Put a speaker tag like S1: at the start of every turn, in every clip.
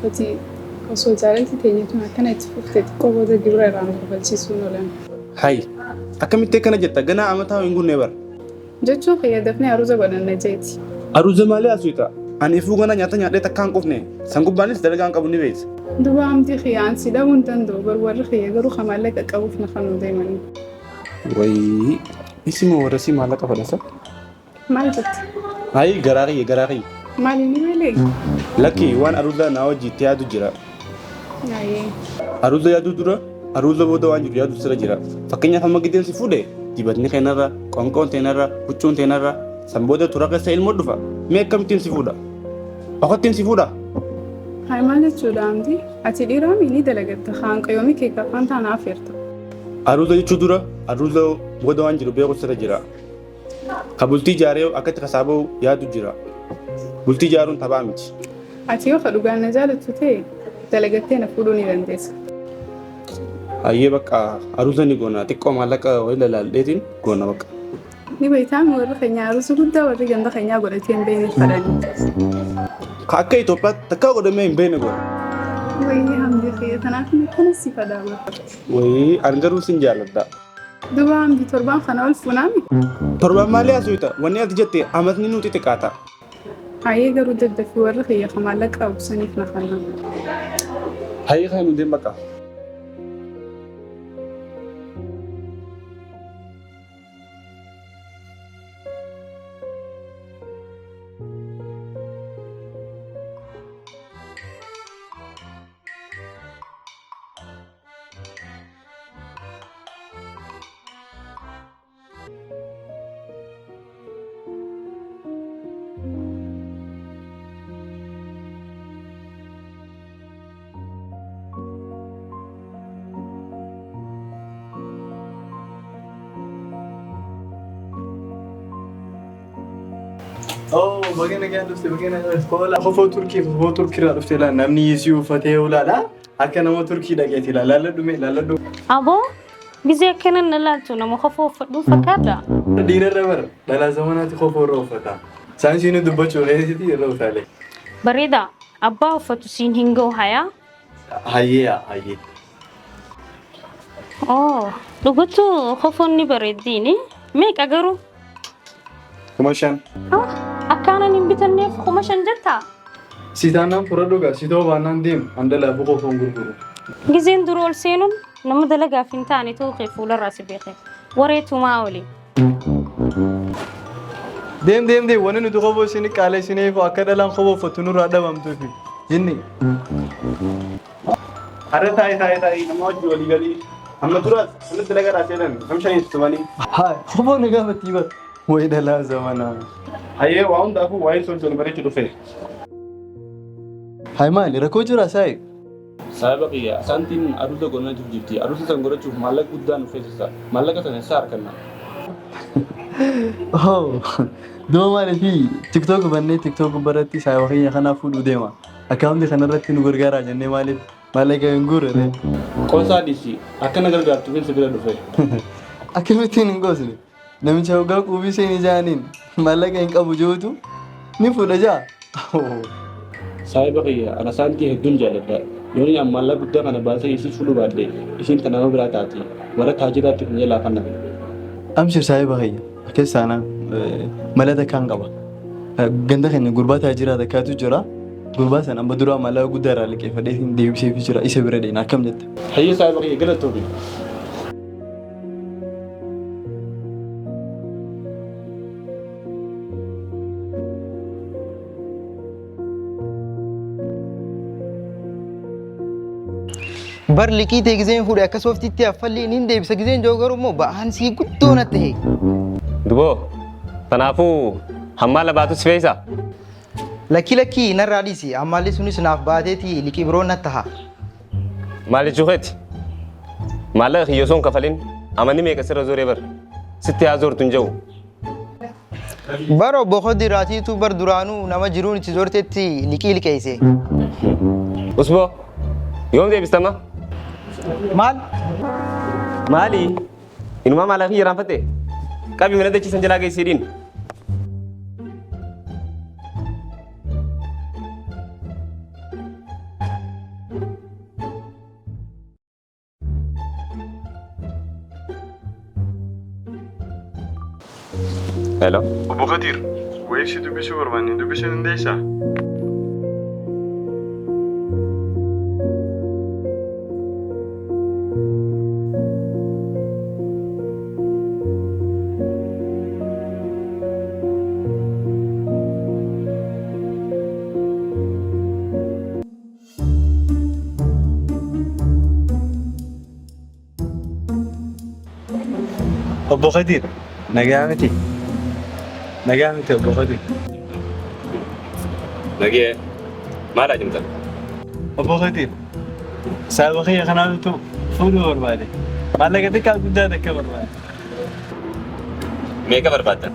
S1: Ati osoo jaalalti teenya tun akkana itti fufte xiqqoo booda gibira irraa nu kafalchiisuun oolan.
S2: Hayi akkamitti akkana jetta ganaa amataa hin gunnee bara.
S1: Jechuun kiyya dafnee aruuza godhanna jeeti.
S2: Aruuza maalii haasofta? Ani ifuu ganaa nyaata nyaadhee takka hin qufne. San gubbaanis dalagaa hin qabu ni beekta.
S1: Duba Hamdii kiyya an si dhabuu hin danda'u bar warri kiyya garuu ka maallaqa qabuuf na kanuu deemanii.
S2: Wayii isi moo warra si maallaqa fedha sa?
S1: Maal jette?
S2: Hayi garaa kiyya garaa kiyya.
S1: Maali ni beelee?
S2: Lakki waan aruuza naa wajji itti yaadu jira.
S1: Hayyee.
S2: Aruuza yaaduu dura aruuza booda waan jiru yaadu sirra jira. Fakkeenyaaf amma gideen si fuudhe dibatni keenarra, qoonqoon teenarra, huccuun teenarra, san booda tura keessa ilmoo dhufa. Mee akkamittiin si fuudha? Okottiin si fuudha?
S1: Hayi maal jechuudha Hamdi? Ati dhiiraami ni dalagatta kaan qayoomii kee kafaan taana afeerta.
S2: Aruuza jechuu dura aruuza booda waan jiru beeku sirra jira. Ka bultii ijaaree akkatti kasaa bahu yaadu jira. Bultii ijaaruun taphaa miti.
S1: Ati yoo ka dhugaan na jaalattu ta'e dalagattee na fuudhuu ni dandeessa.
S2: Hayyee bakka aruuza ni goona xiqqoo maallaqa wayii lalaalleetiin goona bakka.
S1: Ni beektaami warri keenya aruuza guddaa warri ganda keenyaa godhatee hin beekne fadhani.
S2: Ka akka Itoophiyaatti takkaa godhamee hin beekne goona.
S1: Wayii Hamdii kiyya tanaaf inni akkana si fadhaa bara.
S2: Wayii ani garuu sin jaaladha.
S1: Duba Hamdi torbaan kana ol fuunaami.
S2: Torbaan maalii haasofta? Wanni ati jette amatni nuti xiqqaata.
S1: Hayyee garuu daddafii warri kiyya ka maallaqa qabu saniif na kanna.
S2: Hayyee kana nu deem bakka.
S3: Oh, baga nagaan dhufte, baga nagaan dhufte. Hola, kofoo Turkii, kofoo Turkii irraa dhufte laa namni isii uffatee olaadha. Akka nama Turkii dhaqeeti laa laalladhu mee laalladhu.
S4: Aboo gizee akkana na laaltu nama kofoo uffadhuun fakkaata.
S3: Dhiira irra bara dhalaa zamanaati kofoo irra uffata. Saayinsii dubbachuu keessatti irra utaalee.
S4: Bareeda abbaa uffatu siin hin ga'u hayaa.
S3: Hayyee hayyee.
S4: Oo dhugattu kofoon ni bareeddiini. Meeqa garuu?
S2: 5,000.
S4: Akkaanan hin bitanneef 5,000 jettaa?
S3: Si taanaan fudhadhu gaa si ta'uu baannaan deem an dalaafuu kofoon gurguru.
S4: Gizeen dura ol seenuun nama dalagaaf hin taane ta'uu kee fuularraa si beeke. Waree tumaa oli.
S3: Deem deem deem wanni nuti kofoo isin qaalessineef akka dhalaan kofoo uffattu nurraa dhabamtuufi. Jinni.
S2: Har'a taa'ee taa'ee taa'ee nama wajji walii galii. Amma duraas inni dalagaa seenan nam shaniin tumanii.
S3: Haa kofoo na gaafattii bara. Wayi dhalaa zamanaa.
S2: Hayyee waa hundaafuu waa'ee sochoon bareechu dhufe.
S3: Hayi maali rakkoo jira saayi?
S2: Saahiba kiyya asaantiin aruuza godhachuuf jirti. Aruuza san godhachuuf maallaqa guddaa nu feesisa. Maallaqa sana eessaa arganna?
S3: Oh, duba maaliifi TikTok bannee TikTok biratti saayiba keenya kanaa fuudhuu deema. Akkaawuntii kanarratti nu gargaaraa jennee maaliif maallaqa hin guurre?
S2: Qoosaa dhiisi akka na gargaartuufin si bira dhufe.
S3: Akkamittiin hin qoosne? Namicha hoggaa quubii seeni jaaniin maallaqa hin qabu jirutu ni fuudha jaa.
S2: Saahiba kiyya ana saantii hedduun jaaladha. Yoon ani maallaqa guddaa kana baasee isii fuudhuu baadhe isiin tan nama biraa taati. Warra taajiraatti kan jalaa fanname.
S3: Amshir saahiba kiyya akkas taanaan mala takkaan qaba. Ganda keenya gurbaa taajiraa takkaatu jira. Gurbaa sana amma duraa maallaqa guddaa irraa liqeeffadheetiin deebiseefii jira isa bira deena akkam jetta?
S2: Hayyee saahiba kiyya galatoomi.
S5: Bar liqii tee gizeen fuudhe akka sooftiitti affalli niin deebisa gizeen joo garuu immoo ba'aan sii guddoo natti ta'e.
S6: Duboo, tanaafuu hammaala baatu si feeysa?
S5: Lakkii lakkii narraa dhiisi ammaalli sunis naaf baateeti liqii biroo natti taha.
S6: Maal jechuu keeti? Maallaqa kiyya osoo hin kafalin amanni meeqa sirra zoree bar. Sitti haa zortu hin jedhu.
S5: Bar obbo Kodir atiitu bar duraanuu nama jiruun itti zortetti liqii liqeesse.
S6: Usboo, yoom deebistama?
S5: Maal?
S6: Maali? Inumaa maallaqa kiyya irraanfatte? Qabi mana dachiisan jalaa geessi hidhiin. Hello.
S3: Obbo Kadir, wayii si dubbisuu barbaanne dubbisuu dandeessaa? Obbo Kadir, nagaa miti. Nagaa miti Obbo Kadir.
S6: Nagee maal ajimtan?
S3: Obbo Kadir, saahiba kiyya kanaatu fuudhuu barbaade. Maallaqa xiqqaa guddaa takka barbaade.
S6: Meeqa barbaaddan?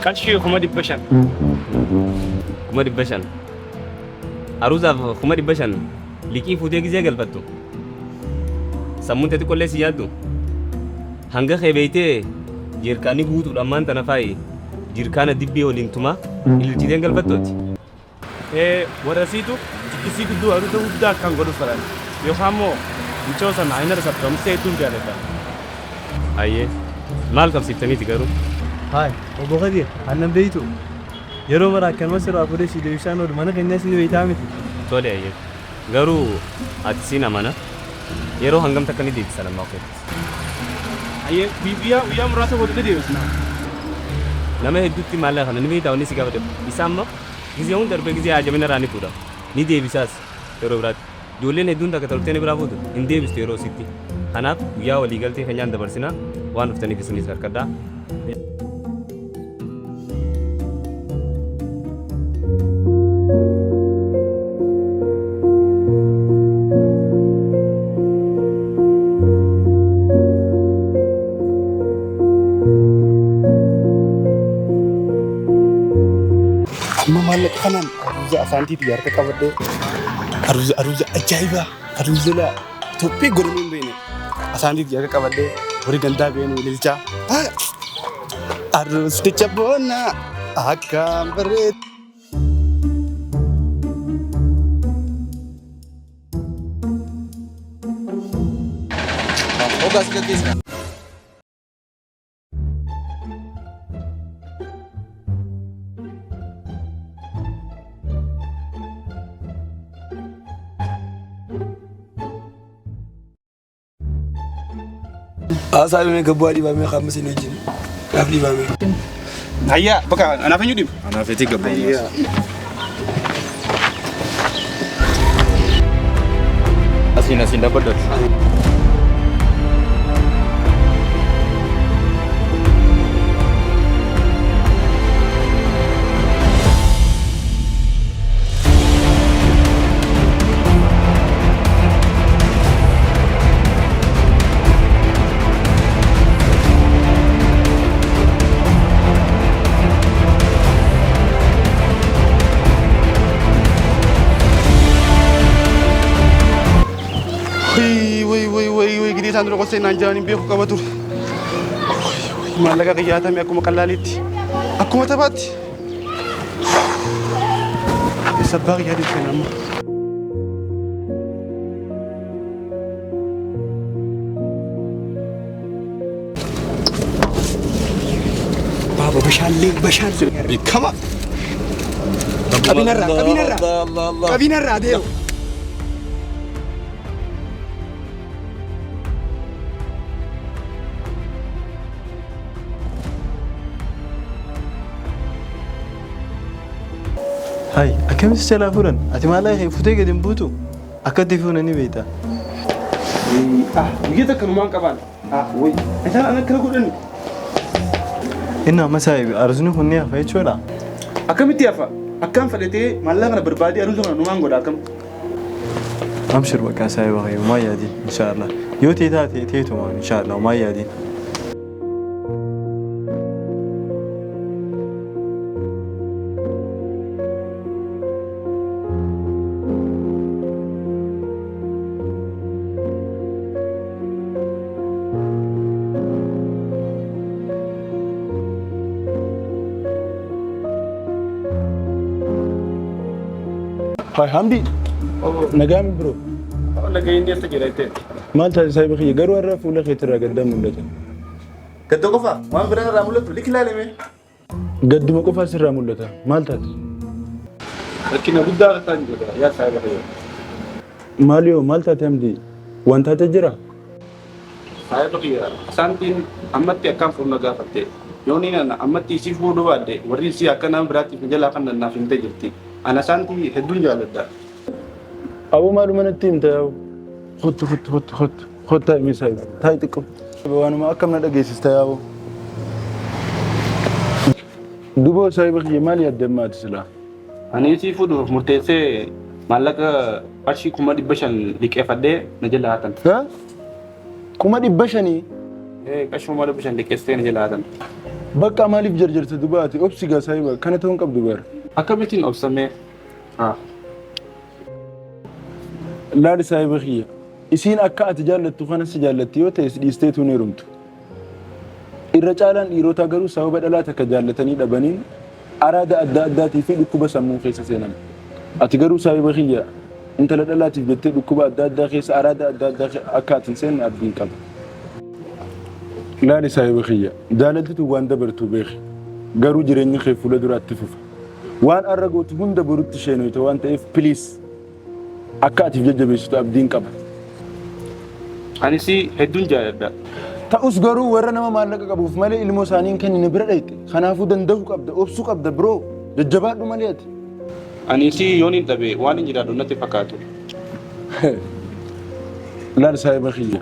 S2: Qarshii 500,000.
S6: 500,000. Aruuzaaf 500,000 liqii fuutee gizee galfattu. Sammuun tee xiqqollee si yaaddu. Hanga kee beeytee jeerkaanii guutuudha ammaan tana faayi jirkaana dibbee waliin tumaa ililchiteen galfattooti.
S2: Warra isiitu isii gidduu aruuza guddaa akkaan godhu fedhan. Yookaan immoo mucoo sana aynara sabtamsee hedduun jaalladha.
S6: Ayyee maal qabsiiftaniiti garuu?
S3: Haay, Obbo Kadir, aannan beeytu? Yeroo mara akkanuma sirraa fuudhee si deebisaan oolu mana keenyaas ni beeytaa miti.
S6: Tole ayyee. Garuu ati siin amana. Yeroo hangam takka ni deebisa lammaa keetti?
S2: Ayyee guyyaa guyyaa muraasa booda ni deebisna.
S6: Nama hedduutti maallaqa kana ni beektaa wanni si gaafate. Isa amma gizee hunda darbee gizee haajamina irraa ni fuudha. Ni deebisaas yeroo biraatti. Ijoolleen hedduun takka toltee ni biraa fuutu hin deebistu yeroo sitti. Kanaaf guyyaa waliigaltee keenyaan dabarsina waan dhuftaniif isinis harkadhaa.
S2: Amma maallaqa kanaan aruuza asaantii xiyya harka qabadhee aruuza aruuza ajaa'ibaa aruuza laa Itoophii godhamee hin beekne asaantii xiyya harka qabadhee horii gandaa beenu ililchaa aruusticha boona akkaan bareedu.
S5: Hoggaas gaggeessina.
S7: Haasaa mee gabbaa dhiibamee qaama isin wajjin naaf dhiibamee.
S2: Hayyaa bakka anaaf eenyu dhibu?
S8: Anaaf eti gabbaa. Asiin asiin dhaabbadhu.
S2: Way way way way way gidee isaan dura qossee naan jiraniin beeku qaba ture. Maallaqa qiyyaatame akkuma qallaaliitti akkuma taphaatti. Sabbaa qiyyaatiif kenna amma.
S7: Baaba bashaallee bashaan
S2: Beekama.
S7: Qabinarraa qabinarraa qabinarraa deemu.
S3: Hayi, akkamitti si jalaa fuudhan? Ati maallaqa kee futee gadi hin buutu? Akka itti fuudhan ni beekta.
S2: Biyya takka numaan qabaan. Way isaan an akkana godhani.
S3: Inni amma saahibi aruusni kun ni hafa jechuudha.
S2: Akkamitti hafa? Akkaan fedhatee maallaqa kana barbaadee aruuza kana numaan godha akkam?
S3: Amshir bakka saahiba kee homaa yaadin inshaallah. Yoo ta'e taate ta'eetuma inshaallah homaa yaadin.
S9: Hai Hamdi, nagaa mi bro?
S2: Nagayinni eessa jira jettee?
S9: Maal taate saahiba kiyya garuu har'a fuula keetirraa gaddaan mul'ata.
S2: Gadda qofa waan biraan irraa mul'atu lik ilaalime.
S9: Gadduma qofaa sirraa mul'ata. Maal taate?
S2: Rakkina guddaa irra jira yaa saahiba kiyya.
S9: Maal yoo maal taate Hamdii? Waan taate jira?
S2: Saahiba kiyya asaantiin ammatti akkaan fuudhu gaafatte. Yoo niin ana ammatti isii fuudhuu baadde warri isii akka nama biraatiif jalaa kan naaf himtee jirti. Ana asaantii hedduun jaalladha.
S9: Aboo maaluma natti himta yaa'u? Kottu kottu kottu kottu kottu taa'i mee saahiba taa'i xiqqoo. Waanuma akkam na dhageessista yaa'u? Duboo saahiba kiyya maal yaadde amma ati silaa?
S2: Ani isii fuudhuuf murteessee maallaqa qarshii 500,000 liqeeffadhee na jala hatan.
S9: 500,000?
S2: Ee qarshii 500,000 liqeessitee na jala hatan.
S9: Bakka maaliif jarjarta duba ati obsi gaa saahiba kana ta'uu hin qabdu bara.
S2: Akkamittiin obsamee?
S9: Laali saahiba kiyya isiin akka ati jaallattu kana si jaallatti yoo ta'e si dhiisteetu hin heerumtu. Irra caalaan dhiirotaa garuu sababa dhalaa takka jaallatanii dhabaniin araada adda addaatii fi dhukkuba sammuu keessa seenan. Ati garuu saahiba kiyya intala dhalaatiif jettee dhukkuba adda addaa keessa araada adda addaa akka ati hin seenne abdiin qaba. Laali saahiba kiyya jaalaltitu waan dabartu beeki. Garuu jireenyi kee fuula duraatti fufa. Waan arra gootu hunda borutti sheenoyta waan ta'eef please akka atiif jajjabeessitu abdiin qaba.
S2: Anis hedduun jaaladha.
S9: Ta'us garuu warra nama maallaqa qabuuf malee ilmoo isaanii hin kennine bira dhayxe. Kanaafuu danda'uu qabda, obsuu qabda bro. Jajjabaadhu malee ati.
S2: Anis yoon hin dhabe waan hin jiraadhu natti fakkaatu.
S9: Laal saahiba kiyya.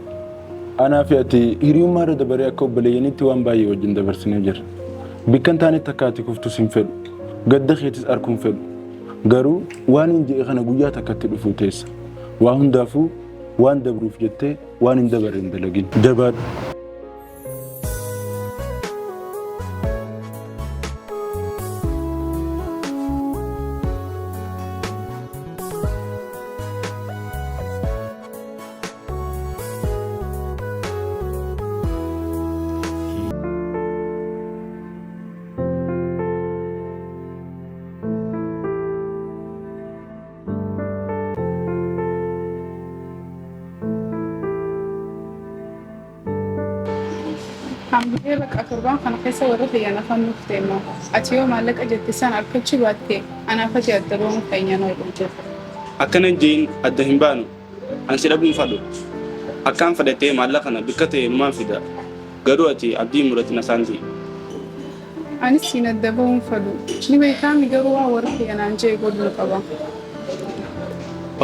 S9: Anaa fi ati hiriyummaa irra dabaree akka obboleeyyaniitti waan baay'ee wajjin dabarsinee jirra. Bikka hin taanetti akka ati kuftus hin fedhu. Gadda keetis arkuu hin fedhu. Garuu waan hin je'e kana guyyaa takkatti dhufuu teessa. Waa hundaafuu waan dabruuf jettee waan hin dabarre hin dalagin. Jabaadhu.
S1: Hambilee bakka torbaan kana keessa warra kiyyan afaan nuuf deema. Ati yoo maallaqa jette sana argachuu baatte anaaf ati adda ba'uun keenya nu jedhu.
S2: Akkana hin je'in adda hin baanu. An si dhabuu hin fadhu. Akkaan fadhatee maallaqa kana bikka ta'e numaan fida. Garuu ati abdii hin muratin asaantii.
S1: Anis siin adda ba'uu hin fadhu. Ni beekaami garuu waan warri kiyya naan je'e godhuun qaba.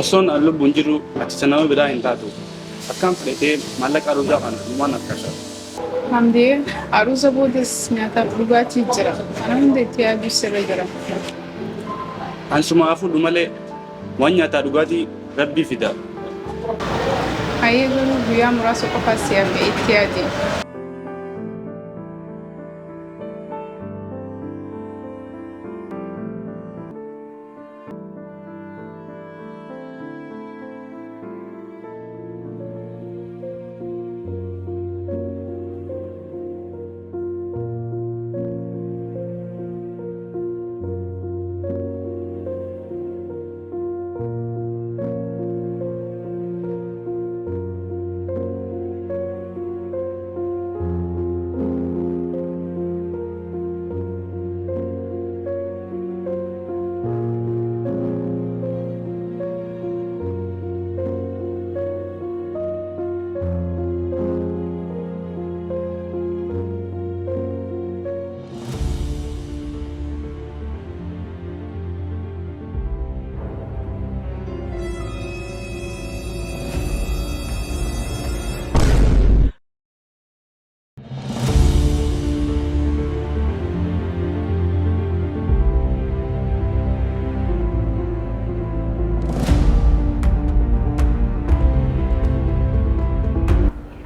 S2: Osoon an lubbuun jiru ati isa nama biraa hin taatu. Akkaan fadhatee maallaqa aruuzaa kana numaan harkadha.
S1: Hamdiyee aruuza boodas nyaataaf dhugaatii jira. Kana hunda itti yaaduu sirra jira.
S2: An suma haa fuudhu malee waan nyaataa dhugaatii rabbii fida.
S1: Hayyee garuu guyyaa muraasa qofaa si hafe itti yaadi.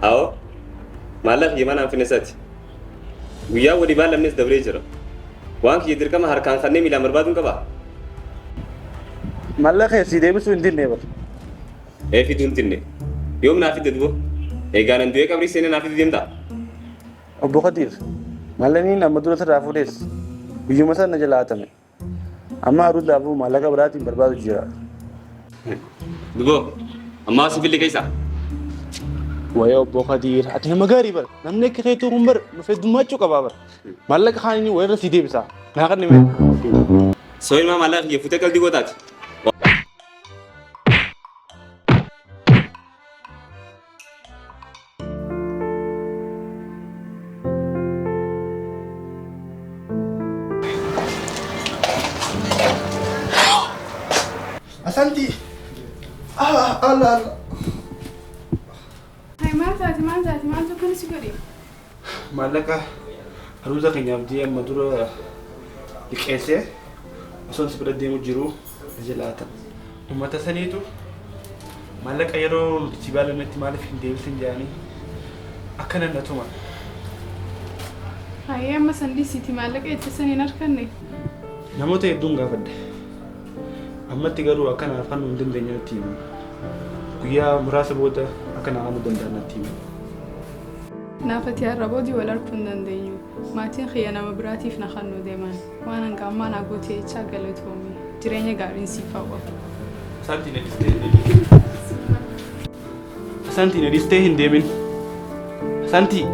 S6: Awoo maallaqa kiyya mana hanfine sati. Guyyaa walii baallamnes dabree jira. Waan kiyya dirqama harkaan kannee miilaan barbaaduun qabaa?
S2: Maallaqa kee sii deebisuu hin dinne bar.
S6: Ee fiduu hin dinne. Yoom naa fidda dubo? Eegaa nan du'ee qabrii seenee naa fiduu deemtaa?
S2: Obbo Kadiir, maallaqni amma dura sirraa fuudhes guyyuma sana na jalaa hatame. Amma aruuzaafuu maallaqa biraatiin barbaadu jira.
S6: Duboo, ammaa si filli keessa.
S2: Wayii obbo Kadiir ati nama gaarii bara namni akka keetuu kun bara nuuf heddummaachuu qabaa bara. Maallaqa kaan inni wayirra si deebisa. Naa kan dhimee.
S6: Soo ilmaa maallaqa kiyya fuutee qalbii gootaati.
S7: Asanti. Ah, Allah, Allah.
S1: Hai maal taate maal taate maaltu akkana si godhe?
S2: Maallaqa haruuza keenyaaf jee amma dura liqeessee osoon si bira deemu jiru na jalaa hatan. Uummata saniitu maallaqa yeroo nuti si baalannetti maaliif hin deebisin jedhanii akkana na tuman.
S1: Hayyee amma san dhiisiiti maallaqa jette san hin arkanne.
S2: Namoota hedduun gaafadhe. Ammatti garuu akka naaf kennuu hin dandeenye natti himan. Guyyaa muraasa booda akka naa kennuu danda'an natti himan.
S1: Naaf ati har'a boodii wal arguu hin dandeenyu. Maatiin kiyya nama biraatiif na kennuu deeman. Waan hanga ammaa naa goote jechaa galatoomi. Jireenya gaariin siif hawwa.
S2: Asaantii na dhiistee hin deemin. Asaantii na dhiistee hin deemin. Asaantii.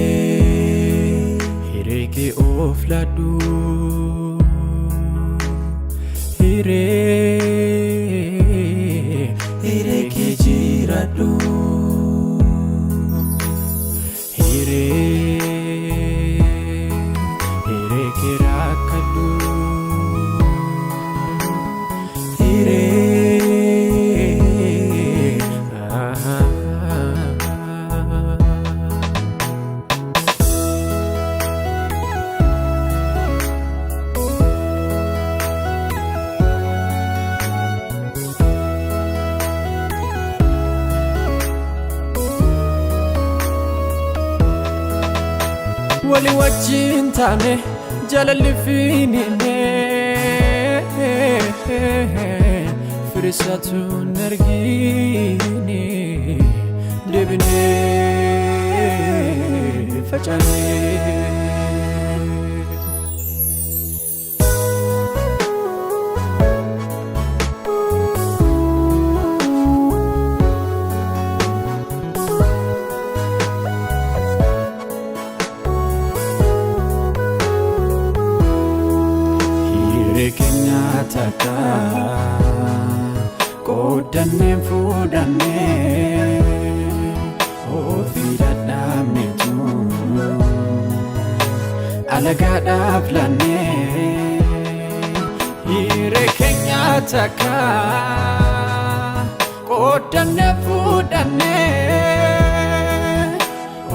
S10: Hiree hiree kee of laadhu hiree hiree kee jiraadhu hiree hiree kee rakkadhu hiree ah. Walii wajjin taane jaalalli fiinine firisatu nargine deebine facaane. Hiree keenya takka qooddanneen fuudhannee ofii dadhabneetu alagaadhaaf laannee. Hiree keenya takka qooddannee fuudhannee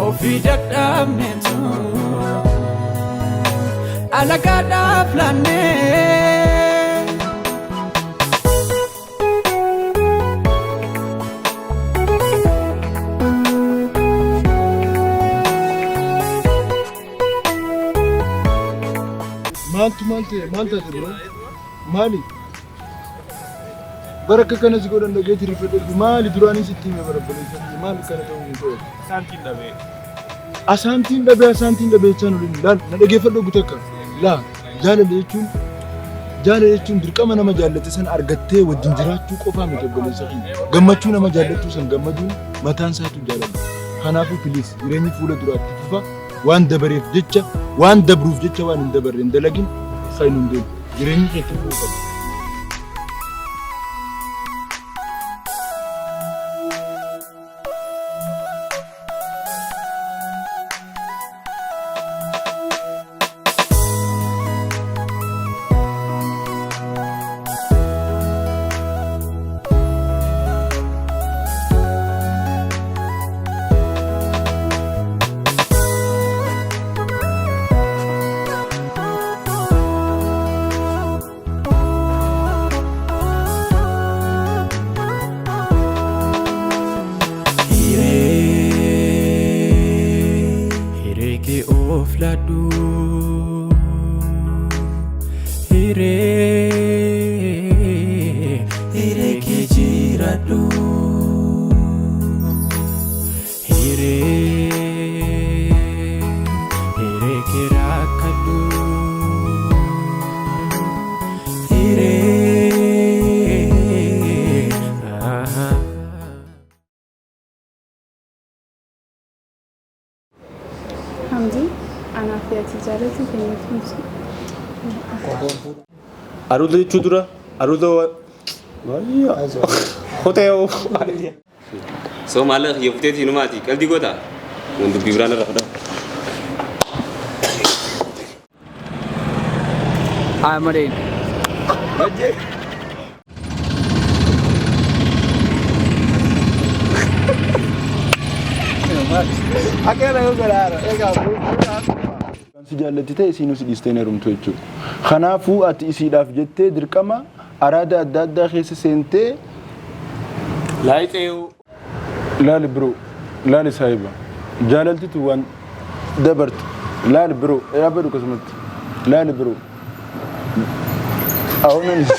S10: ofii dadhabneetu alagaadhaaf laannee.
S9: Maaltu maal ta'e maal taate bro? Maali? Bara akka kana si godhan dhageetti rifadhe maali duraanis itti hime bara baleessa maal kana ta'uu hin ta'u.
S2: Asaantiin dhabee.
S9: Asaantiin dhabee asaantiin dhabee jechaan olin laal na dhageeffadhu gutakka laa jaalala jechuun jaalala jechuun dirqama nama jaallate san argattee wajjin jiraachuu qofaa miti obboleessa kiyya. Gammachuu nama jaallattuu san gammaduun mataan isaatu jaalala. Kanaafuu please jireenyi fuula duraatti fufa waan dabareef jecha waan dabruuf jecha waan hin dabarre hin dalagin kan hin deemu. Jireenyi kee itti fufuu qaba.
S10: Hiree hiree kee jiraadhu. Hiree hiree kee rakkadhu. Hiree.
S1: Hamdi, anaa fi ati jaalatti keenya tumsu.
S2: Aruuza jechuu dura aruuza kotee.
S6: Soo maallaqa kiyya futeetii numaati qalbii goota. Waan dubbii biraan irra fudhama.
S5: Amadeen.
S9: Kan si jaallatti ta'e isiinuu si dhiistee hin heerumtu jechuudha. Kanaafuu ati isiidhaaf jettee dirqama araada adda addaa keessa seentee.
S2: Laayixeewu.
S9: Laali biroo, laali saahiba, jaalaltitu waan dabartu, laali biroo, dhaabbadhu akkasumatti, laali biroo. Ahunanis.